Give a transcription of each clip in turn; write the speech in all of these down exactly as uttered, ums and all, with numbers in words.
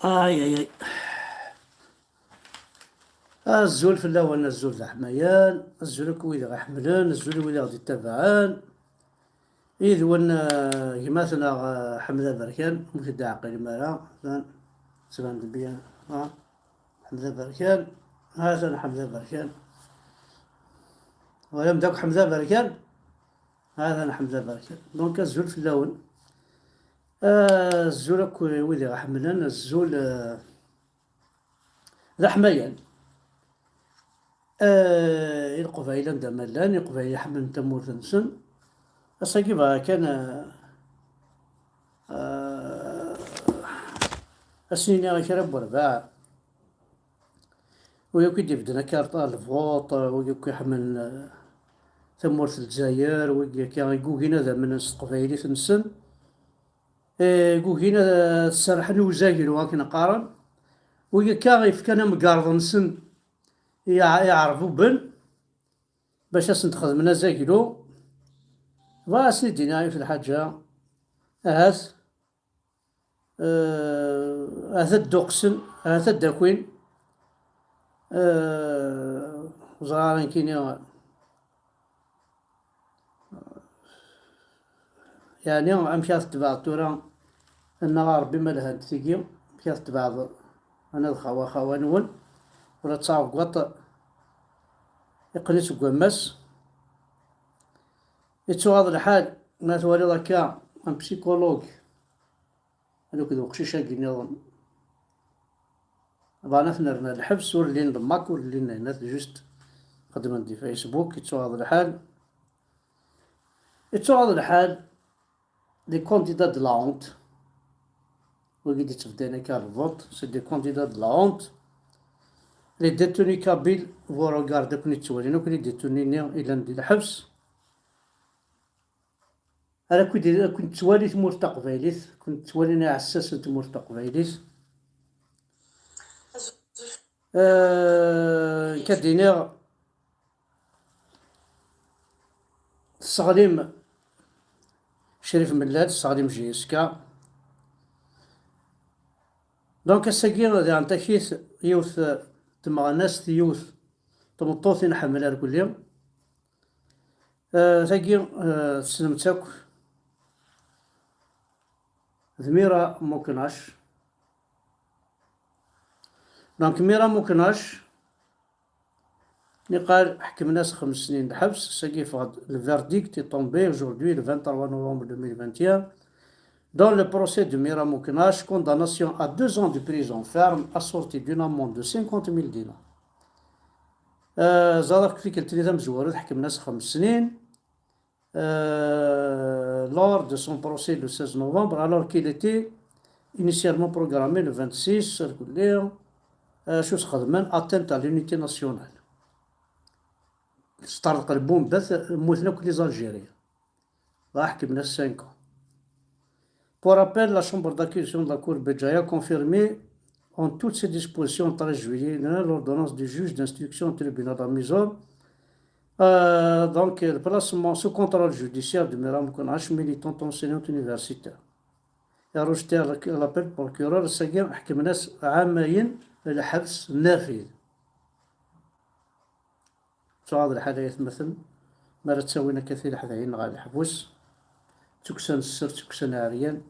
Ay, ay, ay. Azul fell-awen, azul d aḥmayan, azul akk wid i ɣ-iḥemmlen, azul i wid i ɣ-d-ittabaɛen. Yid-wen, eh, gma-tneɣ, eh, Ḥmed Aberkan, ur k-id-ɛqilim ara, atan, tban-d bien, ah, Ḥmed Aberkan, atan Ḥmed Aberkan. Walam-d akk Ḥmed Aberkan? Atan Ḥmed Aberkan. Donc, azul fell-awen. Eh, azul akk wid i ɣ-iḥemmlen, azul, eh, d aḥmayan. Eh, i Leqbayel anda ma llan, Iqbayel ḥemmlen tamurt-nsen. Ass-agi bɣiɣ kan, eh, eh, ad sen-iniɣ kra n werbaɛ. Wid akk i d-ibedden akarṭa, lvuṭ, wid akk iḥemmlen, eh, tamurt n Lezzayer, wid akka i yugin ad amnen s teqbaylit-nsen. Eh, gugin ad serḥen i uzaglu akken qqaren, wid akka yefkan amgerḍ-nsen i Iɛ-, Iɛerbuben bac ad sen-d-xedmen azaglu. Bɣiɣ ad sen-id-iniɣ yiwet lḥaǧa, ahat, eh, ahat ad dduqsen, ahat ad d-akin, eh, ẓriɣ ara nekkini. Yeɛni, amek ara tetbeɛeḍ tura? Annaɣ a Ṛebbi ma lhant tigi, amek ara tetbeɛeḍ? Ana d xawa xawa-nwen, ula d taɛeggaṭ iqqen-itt deg wammas. Ittuɣaḍ lḥal ma twaliḍ akka un psychologue akked uqcic-agi nniḍen. Bɣan ad ten-rren ɣer lḥebs, ur llin d Mac, ur llin d ayen, juste xeddmen di Facebook, ittuɣaḍ lḥal. Ittuɣaḍ lḥal, les candidats de la honte. Wigi d-ittbeddan akka ar lvuṭ, c'est des candidats de la honte. Les détenus kabyles, vous regardez, akk-nni ttwalin akk les détenus-nni i llan di lḥebs. Ar akk-, akk-, nettwali tmurt taqbaylit, akk-, nettwali iɛessasen n tmurt taqbaylit. Eh, nekk ad d-iniɣ, tesseɣlim Crif Mellal, tesseɣlim J S K. Donc, ass-agi, diɣen takit, yiwet, eh, tmeɣnast, yiwet tmeṭṭut i nḥemmel ar kulli. Eh, tagi, eh, tessnem-tt akk. D Mira Muknac. Donc, Mira Muknac, niqal ḥekmen-as xems snin n lḥebs, sagi yeffeɣ-d, le verdict est tombé aujourd'hui, le vingt-trois novembre deux mille vingt et un, dans le procès de Mira Muknac, condamnation à deux ans de prison ferme, assortie d'une amende de cinquante mille dinars. Euh, ẓriɣ deg tikkelt-nni tamezwarut, ḥekmen-as xems snin. Euh, lors de son procès le seize novembre, alors qu'il était initialement programmé le vingt-six, euh, acu sxedmen, atteinte à l'unité nationale. Tesṭerḍeq lbumbat, mmuten akk les Algériens. Dɣa ḥekmen-as cinq ans. Pour rappel, la chambre d'accusation de la Cour Béjaïa a confirmé en toutes ses dispositions, treize juillet, l'ordonnance du juge d'instruction au tribunal de la maison, euh, donc, le placement sous contrôle judiciaire de Mira Muknac, militante enseignante universitaire. Et rejeté l'appel procureur, sagi ḥekmen-as ɛamayen lḥebs nafid. Ttuɣaḍ lḥal ay atmaten, mi ara ttawin akka tileḥdayin ɣer leḥbus, ttuksan sser, ttuksan ɛeryan.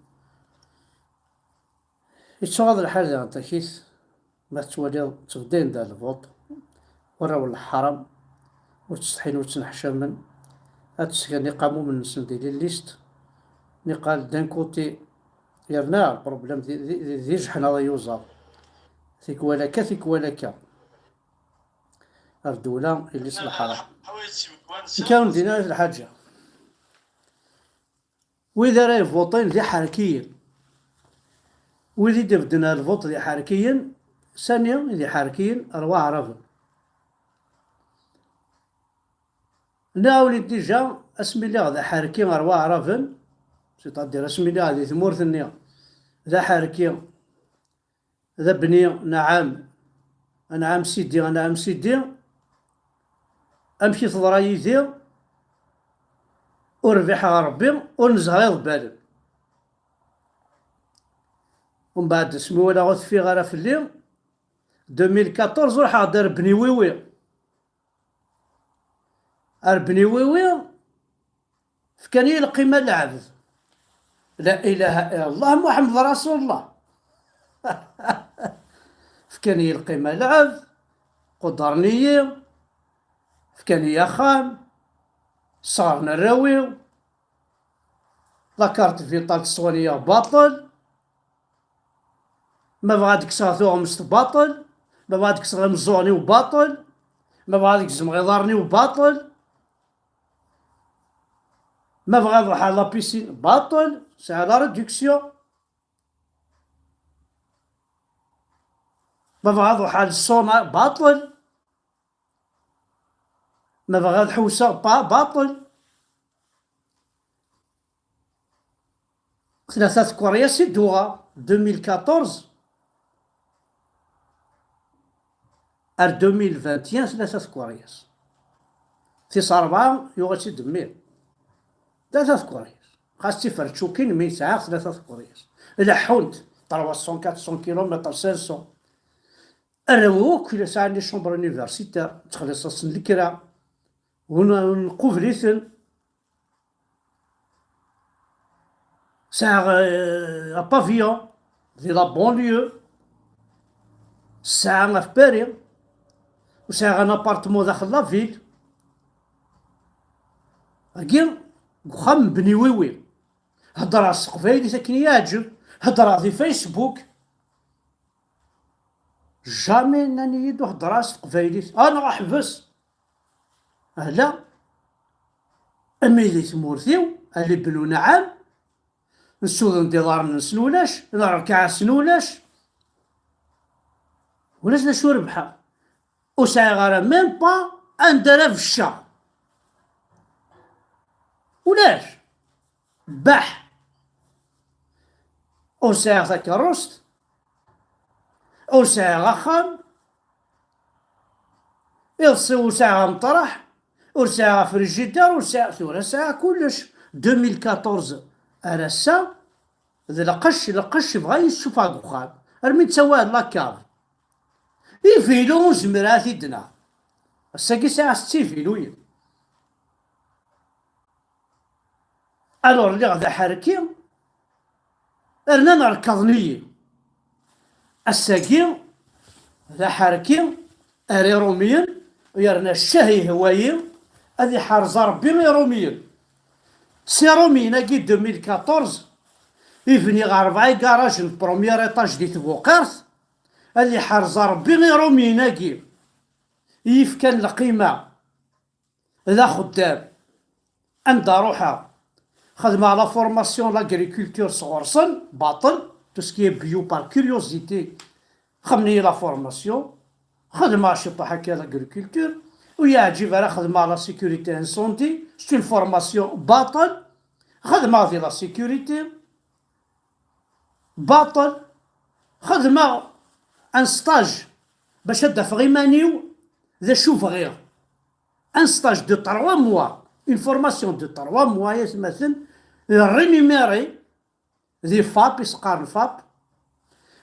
Ittuɣaḍ lḥal daɣen takit, ma tettwaliḍ ttbeddayen-d ar lvuṭ, warraw n leḥram, ur ttsetḥin ur ttneḥcamen, ad tesgan iqamumen-nsen di lillist, Niqal d'un côté, yerna le problème di, di, di, di ǧeḥna d ayuzaḍ. Tikwal akka, tikwal akka. Ar ddula yelli s lḥara. Nekk ara wen-d-iniɣ lḥaǧa. Wid ara yvuṭin d iḥerkiyen. Wid i d-ibedden ar lvuṭ d iḥerkiyen, sani i d iḥerkiyen? Ar waɛraben. Nniɣ-awen-id déjà, asmi lliɣ d aḥerki ar waɛraben, c'est-à-dire asmi lliɣ di tmurt-nni d aḥerki, d abni, nɛam, anɛam sidi, anɛam sidi, amek i teḍra yid-i, ur rbiḥeɣ Rebbi, ur nezha iḍebbalen. Umbeɛd asmi walaɣ ur teffiɣ ara fell-i, deux mille quatorze ruḥeɣ-d ar Bni Wiwi. Ar Bni Wiwi, fkan-iyi lqima n lɛebd. La ilaha illallah Muḥemmed Rasulullah. Fkan-iyi lqima n lɛebd, qudren-iyi, fkan-iyi axxam, sɣren arraw-iw, la carte vitale teswan-iyi baṭel, ma bɣa ad kkseɣ tuɣmest baṭel, ma bɣa ad kkseɣ imeẓẓuɣen-iw baṭel, ma bɣa ad gezmeɣ iḍarren-iw baṭel, ma bɣa ad ruḥeɣ la piscine baṭel, sɛiɣ la réduction, ma bɣa ad ruḥeɣ le sauna baṭel, ma bɣa ad ḥewseɣ pa baṭel. Tlata tkeryas i d-uɣeɣ, deux mille quatorze ar deux mille vingt et un, tlata tkeryas. Tis rebɛa yuɣ-itt-id mmi. Tlata tkeryas. Xas d tiferčukin, mi sɛiɣ tlata tkeryas. Leḥḥunt, trois cents, quatre cents kilomètres, cinq cents. Arraw-iw akk sɛan les chambres universitaires, ttxelliṣ-asen lekra, ur n-, ur nqubel-iten. Sɛiɣ, euh, un pavillon di la banlieue. Sɛiɣ ɣef Paris. U sɛiɣ un appartement daxel la ville. Agi, deg uxxam n Bni Wiwi. Heddreɣ s teqbaylit akken i yi-yeɛǧeb. Heddreɣ di Facebook. Jamais nnan-iyi-d ur heddreɣ s teqbaylit. Ah, neɣ ḥbes. Ala. Ami di tmurt-iw, ali bnu nɛam, nsuden-d iḍarren-nsen ulac, d rrkaɛ-nsen ulac. Ulac d acu rebḥeɣ. Ur sɛiɣ ara même pas anda ara becceɣ. Ulac. Baḥ. Ur sɛiɣ takeṛṛust. Ur sɛiɣ axxam. Iḍes ur sɛiɣ ameṭraḥ. Ur sɛiɣ afrijider, ur sɛiɣ, tura sɛiɣ kullec. Deux mille quatorze ar ass-a, d lqecc, lqecc bɣa yessufeɣ deg uxxam. Armi nettawi-d la cave. Ivilu ur zmireɣ ad t-id-naɣ. Ass-agi sɛiɣ setta iviluyen. Alors, lliɣ d aḥerki, rnan rekkaḍen-iyi. Ass-agi, d aḥerki ar Iṛumiyen, yerna ccah ihwa-yi, ad iḥerz Ṛebbi Iṛumiyen. S Iṛumiyen-agi deux mille quatorze, i bniɣ rebɛa igarajen d premier étage di Tbuqirt, ad iḥerz Ṛebbi Iṛumiyen-agi i yefkan lqima d axeddam. Anda ruḥeɣ, xedmeɣ la formation l'agriculture sɣur-sen, baṭel, tout ce qui est bio par curiosité, xedmen-iyi la formation, xedmeɣ ciṭuḥ akka l'agriculture, ur yeɛǧib ara xedmeɣ la sécurité incendie, c'est une formation baṭel, xedmeɣ di la sécurité, baṭel, xedmeɣ un stage bac ad d-afeɣ iman-iw d acu bɣiɣ. Un stage de trois mois, une formation de trois mois, ay atmaten, rémunéré di FAP, i s-qqaren FAP,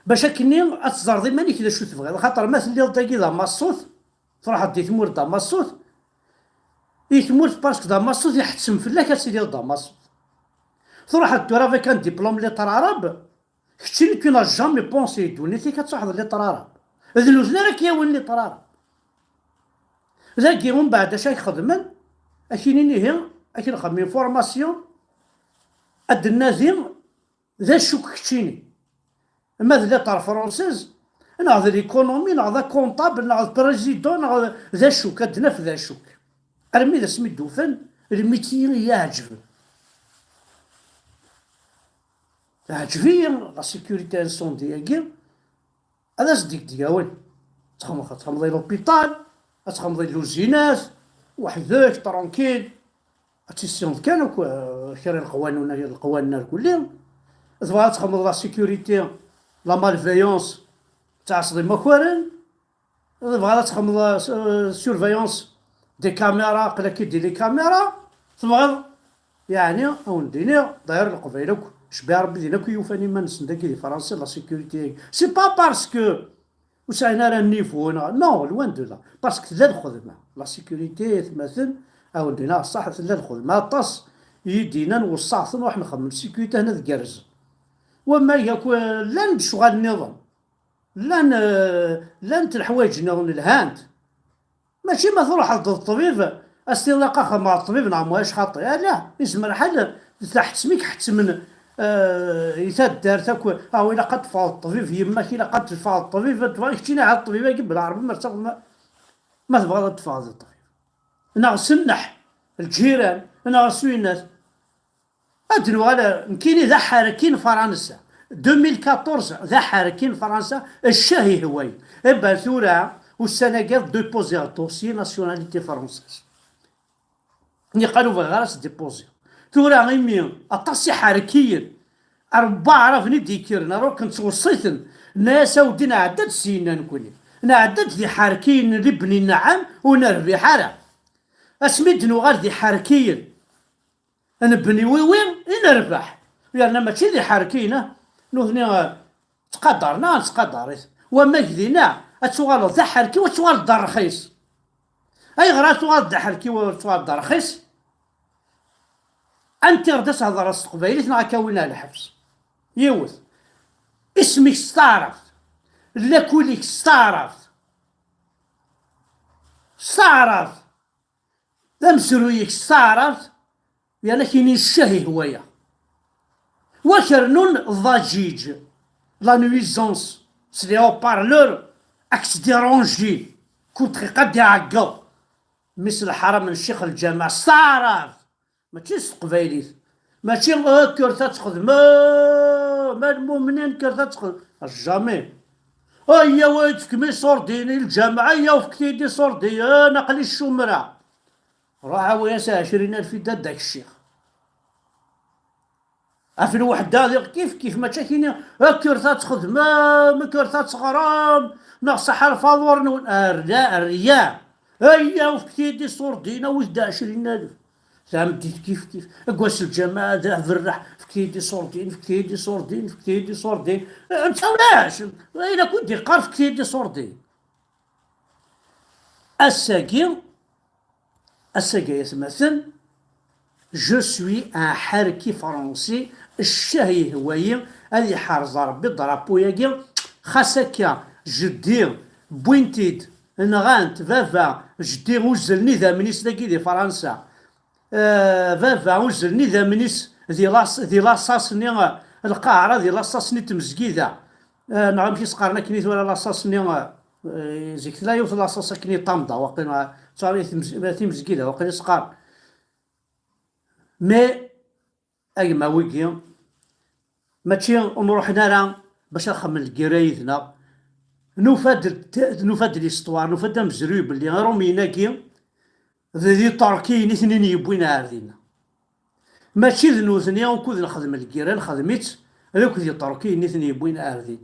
bac akkenni ad teẓreḍ iman-ik d acu tebɣiḍ. Axaṭer ma telliḍ dagi d amaṣṣut, truḥeḍ di tmurt d amaṣṣut, i tmurt parce que d amaṣṣut iḥettem fell-ak ad tiliḍ d amaṣṣut. Truḥeḍ tura avec un diplôme lettres arabes, keččini tu n'as jamais pensé di ddunit-ik ad truḥeḍ lettres arabes. D nutni ara k-yawin lettres arabes. Dagi, umbeɛd, acu ay xedmen? Ad k-inin ihi, ad k-nxemmem une formation ad d-nnadi d acu-k keččini. Ma d lettres françaises, neɣ d l'économie, neɣ d comptable, neɣ d président, neɣ d acu-k, ad d-naf d acu-k. Armi d asmi d-ufan lmitiyi i yi-iɛeǧben. Teɛǧeb-iyi la sécurité incendie-agi, ad as-d-yawin. Txedmeḍ, ad txedmeḍ di l'hôpital, ad txedmeḍ di luzinat, weḥd-k, tranquille. Ad tissineḍ kan akk, eh, kra n leqwanen, leqwanen ar kulli. Tebɣiḍ ad txedmeḍ la sécurité, la malveillance, ad tɛasseḍ imakaren. Tebɣiḍ ad txedmeḍ, eh, surveillance des caméras, aql-ak-id di les caméras. Tebɣiḍ, yeɛni, ad wen-d-iniɣ, d'ailleurs, Leqbayel akk, cbiɣ Rebbi din akk i yufan iman-nsen dagi di Fransa, la sécurité-agi. C'est pas parce que ur sɛin ara niveau, neɣ, non, loin de là. Parce que tella lxedma. La sécurité, atmaten, ad wen-d-iniɣ ṣṣeḥ, tella lxedma. Aṭas i yi-d-yennan weṣṣaɛten, ruḥen xedmen sécurité, hna tgerrzen. Wamma yak, llan-d lecɣal nniḍen. Llan, eh, llant leḥwayeǧ nniḍen lhant. Mačči ma truḥeḍ d ṭṭbib, ad s-tiniḍ ilaq ad xedmeɣ ṭṭbib neɣ muɛac xaṭi. Ala, izmer lḥal d taḥettem i iḥettmen, eh, i taddart akk. Ah, ilaq ad teffɣeḍ d ṭṭbib, yemma-k ilaq ad teffeɣ d ṭṭbib, ad teffeɣ, keččini ɛad ṭṭbib-agi belɛerbi ma teffɣeḍ, ma, ma tebɣiḍ ad teffɣeḍ d ṭṭbib. Neɣ s nneḥ, lǧiran, neɣ s winnat. Ad nuɣal ar nekkini d aḥerki n Fransa. Deux mille quatorze d aḥerki n Fransa, ccah ihwa-yi. Eba tura, ussan-agi ad déposer dossier nationalité française. Niqal ur bɣiɣ ara ad s-déposer. Tura imi aṭas iḥerkiyen, ar waɛraben i d-yekkren, ar akken ttweṣṣiten, nna-yas awdi nɛedda-d syenna nekkni. Nɛedda-d d iḥerkiyen n Libni, nɛam, ur nerbiḥ ara. Asmi d-nuɣal d iḥerkiyen n Bni Wiwi i nerbeḥ. Yerna mačči d iḥerkiyen, ah, nutni, eh, ttqadaren-aɣ, nettqadar-it. Wamma dinna, ad tuɣaleḍ d aḥerki, ad tuɣaleḍ d rxis. Ayɣer ad tuɣaleḍ d aḥerki, ad tuɣaleḍ d rxis? Antiɣ d as-hedreḍ s teqbaylit, neɣ ad k-awin ar lḥebs. Yiwet. Isem-ik s taɛrabt. Lakul-ik s taɛrabt. S taɛrabt. D amezruy-ik s taɛrabt, yerna kini ccah ihwa-yaɣ. Wa kernun ḍaǧiǧ, la nuisance, s les haut-parleurs, ad k-ttdiranjin, kul dqiqa ad d-iɛeggeḍ. Mmi-s n lḥaram n ccix lǧameɛ s taɛrabt, mačči s teqbaylit. Mačči, ah, kkret ad txedmem, ah, ma lmumnin kkret ad txedmem. Jamais. Ayya, wa tefkem iṣurdiyen i lǧameɛ, ayya, fket-iyi-d iṣurdiyen, aql-i ccumra. Ruḥ awi-as ɛecrin alef i dadda-k ccix. Ɣef lweḥda diɣ kif kif, mačči akini, kkret ad txedmem, kkret ad teɣrem, neɣ ṣaḥa lfaḍur-nwen. Rya, rya. Ayya, fket-iyi-d iṣurdiyen, awit-d ɛecrin alef. Tameddit kif kif. Deg wass lǧameɛ, d aberraḥ, fket-iyi-d iṣurdiyen, fket-iyi-d iṣurdiyen, feket-iyi-d iṣurdiyen. Netta ulac. Ayen akk i d-iqqar, fket-iyi-d iṣurdiyen. Ass-agi, ass-agi ay atmaten, je suis un ḥerki faransi, ccah ihwa-yi, ad iḥerz Rebbi drapeau-agi, xas akka jeddi wwin-t-id, nɣan-t, baba, jeddi uzzlen idammen-is dagi di Fransa. Eh, baba, uzzlen idammen-is di las-, di laṣas-nni, eh, lqaɛra, di laṣas-nni n tmezgida. Eh, neɣ amek i s-qqaren akken i tura laṣas-nni, eh, zik tella yiwet laṣas akken i ṭamḍa, waqil, eh, tura i tmez-, i tmezgida, waqil i s-qqaren. Mais, a gma wigi, mačči ur nruḥen ara bac ad xemmen lgirra yid-neɣ. Nufa-d, nufa-d l'histoire, nufa-d amezruy belli Irumyen-agi d, d Iṭerkiyen i ten-in-yewwin ar dinna. Mačči d nutni ukud nexdem lgirra, nexdem-itt d akked Iṭerkiyen i ten-yewwin ar din.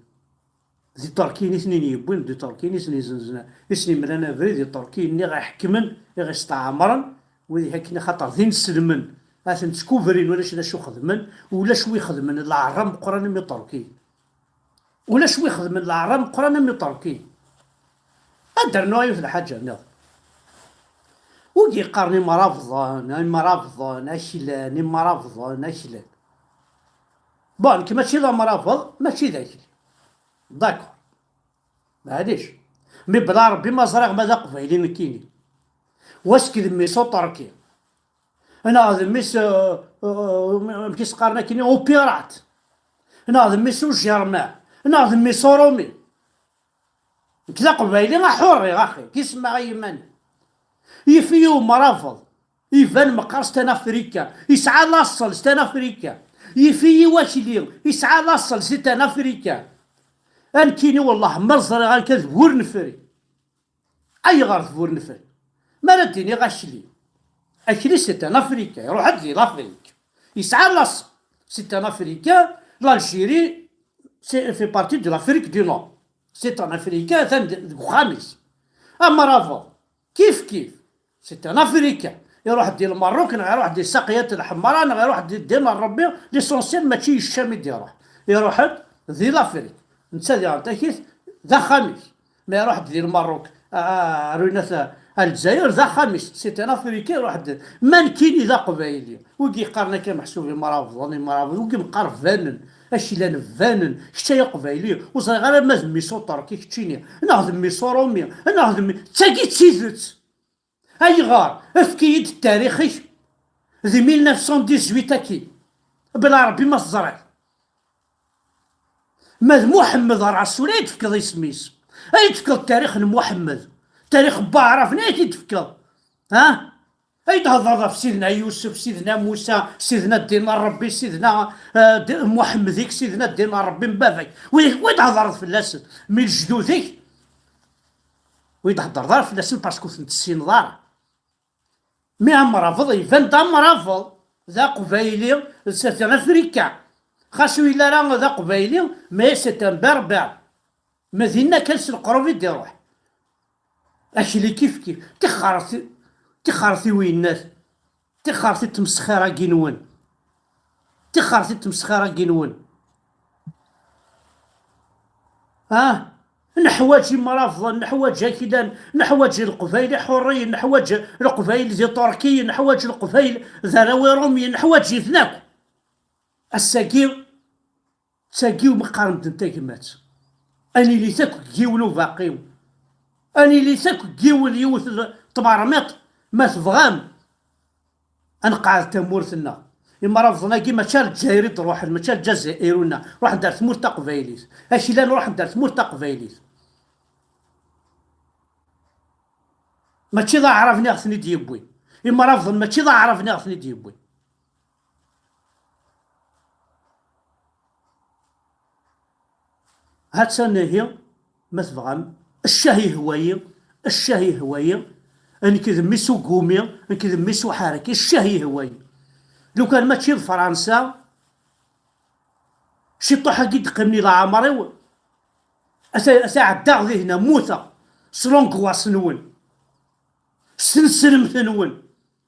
D Iṭerkiyen i ten-in-yewwin, d Iṭerkiyen i sen-izenzen, i sen-imlan abrid, d Iṭerkiyen-nni i ɣ-iḥekmen, i ɣ-isteɛmren, wid akken axaṭer d inselmen, ad ten-ttkubrin, ulac d acu xedmen, ulac wi xedmen leɛra meqqran am Iṭerkiyen. Ulac wi xedmen leɛra meqqran am Iṭerkiyen. Ad d-rnuɣ yiwet lḥaǧa nniḍen. Wigi yeqqaren imrabḍen, imrabḍen, aklan, imrabḍen, aklan. Bon, nekk mačči d amrabeḍ, mačči d akli. D'accord. Maɛlic. Mi bla Rebbi ma ẓriɣ ma d aqbayli nekkini. Wass k d mmi s uṭerki. Neɣ d mmi-s, euh, euh, amek i s-qqaren akken, upirat, neɣ d mmi-s ujerman, neɣ d mmi-s urumi. Nekk d aqbayli aḥurri, axi, ki semmaɣ i yiman-iw. Yif-iyi umrabeḍ, iban meqqar s tanafrika, yesɛa laṣel s tanafrika. Yif-iyi wakli, yesɛa laṣel si tanafrika. Ankini, wellah, ma ẓriɣ akka d bur nefri. Ayɣer d bur nefri? Mi ara d-iniɣ akli, akli c'est un Africain, iruḥ-d di l'Afrique. Yesɛa laṣel, c'est un Africain, l'Algérie c'est, fait partie de l'Afrique du Nord. C'est un Africain, atan d-, deg uxxam-is. Amrabeḍ, kif kif, c'est un Africain. Iruḥ-d di Lmerruk, neɣ iruḥ-d di Saqiyat Lḥemra, neɣ iruḥ-d di ddin n Ṛebbi, l'essentiel mačči i Ccam i d-iruḥ. Iruḥ-d di l'Afrique. Netta diɣen takit d axxam-is. Ma iruḥ-d di Lmerruk, a, a, ar winat a, a Lezzayer, d axxam-is. C'est un Africain, iruḥ-d. Ma nekkini d Aqbayli. Wigi yeqqaren akka meḥsub imrabeḍen, imrabeḍ, wigi meqqar banen, aklan banen, kečč ay Aqbayli, ur ẓriɣ ara ma d mmi-s uṭerki keččini, neɣ d mmi-s urumi, neɣ d mmi-, d tagi d tidet. Ayɣer? Efk-iyi-d tarix-ik di mille neuf cent dix-huit-agi, bla Ṛebbi ma teẓriḍ. Ma d Muḥemmed Rasul ay d-tefkeḍ isem-is, ay d-tefkeḍ tarix n Muḥemmed, tarix n Waɛraben ay t-id-tefkeḍ, ha? Ay d-thedreḍ ɣef Sidna Yusef, Sidna Musa, Sidna ddin n Ṛebbi, Sidna, eh, d-, Muḥemmed-ik, Sidna ddin n Ṛebbi n baba-k. Wi, wi d-thedreḍ fell-asen? Mi lejdud-ik, wi d-thedreḍ ara fell-asen parce que ur ten-tessineḍ ara. Mi amrabeḍ, iban d amrabeḍ, d aqbayli, d s-, d afrika. Xas ur yelli ara d aqbayli, mais c'est un berbère. Ma dinna kan s leqrub i d-iruḥ. Akli kif kif. Tixxert, tixxert i winnat. Tixxert i tmesxir-agi-nwen. Tixxert i tmesxir-agi-nwen. Ah, neḥwaǧ imrabḍen, neḥwaǧ aklan, neḥwaǧ Leqbayel iḥurriyen, neḥwaǧ Leqbayel d Iṭurkiyen, neḥwaǧ Leqbayel d arraw Iṛumyen, neḥwaǧ-iten akk. Ass-agi, d tagi umi qqaren medden tagmat. Ad nilit akk deg yiwen ubaqi. Ad nilit akk deg yiwen, yiwet n tmermiṭ, ma tebɣam. Ad nqeɛɛed tamurt-nneɣ. Imrabḍen-agi mačči ar Lezzayer i d-ruḥen, mačči ar Lezzayer-una. Ruḥen-d ar tmurt taqbaylit. Aklan ruḥen-d ar tmurt taqbaylit. Mačči d aɛrab-nni i ɣ-ten-id-yewwin. Imrabḍen mačči d aɛrab-nni i ɣ-ten-id-yewwin. Ha-tt-an ihi, ma tebɣam, ccah ihwa-yi, ccah ihwa-yi, nekk d mmi-s ugumi, nekk d mmi-s uḥerki, ccah ihwa-yi. Lukan mačči d Fransa, ciṭuḥ-agi d-qqimen i leɛmer-iw, ata, ata ɛeddaɣ dihin, mmuteɣ, s l'angoisse-nwen, s tneslemt-nwen,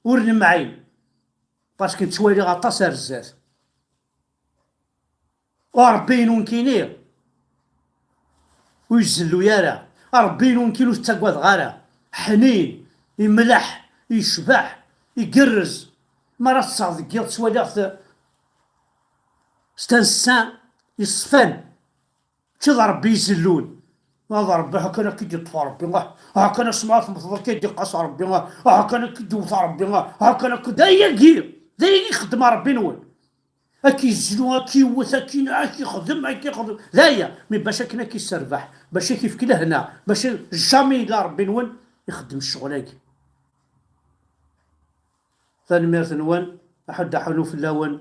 ur nemɛin, parce que nettwali aṭas ar zdat. Ṛebbi-inu nekkini ur izelluy ara. Ṛebbi-inu nekkini ur t-ttagadeɣ ara. Ḥnin, imleḥ, yecbeḥ, igerrez. Mi ara ṭṭseɣ deg yiḍ ttwaliɣ-t s tansa yeṣfan. Mačči d Ṛebbi izellun. Ma d Ṛebbi, aḥa kan akka i d-iṭṭef Ṛebbi, ah, aḥa kan asma ara temmteḍ akka i d-iqqas Ṛebbi, ah, aḥa kan akka i d-iwwet Ṛebbi, ah, aḥa kan akka d ayagi, d ayagi i ixeddem Ṛebbi-nwen. Ad k-izlu, ad k-iwwet, ad k-inɛa, ad k-ixdem, ad k-ixdem. D aya, mi bac akken ad k-isserbeḥ, bac ad k-ifk lehna, bac jamais yella Ṛebbi-nwen ixeddem ccɣel-agi. Tanemmirt-nwen, aḥuddu aḥunnu fell-awen.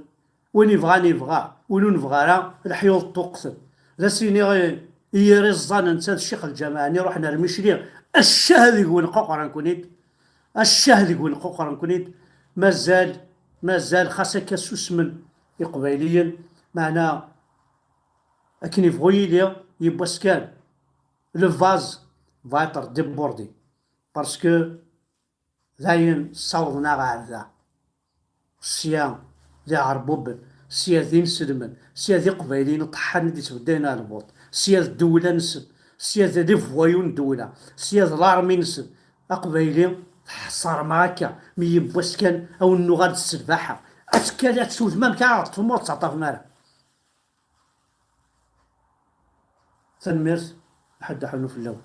Win ibɣan ibɣa, win ur nebɣi ara, leḥyuḍ ṭṭuqqten. D as-iniɣ i, i yir iẓẓan netta d ccix lǧameɛ-nni ruḥen ar Micli, ccah deg-wen quqren-ken-id, ccah deg-wen quqren-ken-id, mazal, mazal xas akka susmen Iqbayliyen, meɛna akken ibɣu yili, yiwwas kan, le vase va être débordé, parce que dayen ssawḍen-aɣ ɣer da. Sya d iɛerbuben, sya d inselmen, sya d iqbayliyen ṭeḥḥan i d-ittbeddayen ar lbuṭ, sya d ddewla-nsen, sya d les voyous n ddewla, sya d l'armée-nsen. Aqbayli, tḥeṣrem akka, mi yiwwas kan a wen-nuɣal d sselbaḥa. Azekka ad tewtem amek ara ɣ-teṭṭfem ur tettaṭṭafem ara. Tanemmirt, aḥuddu aḥunnu fell-awen.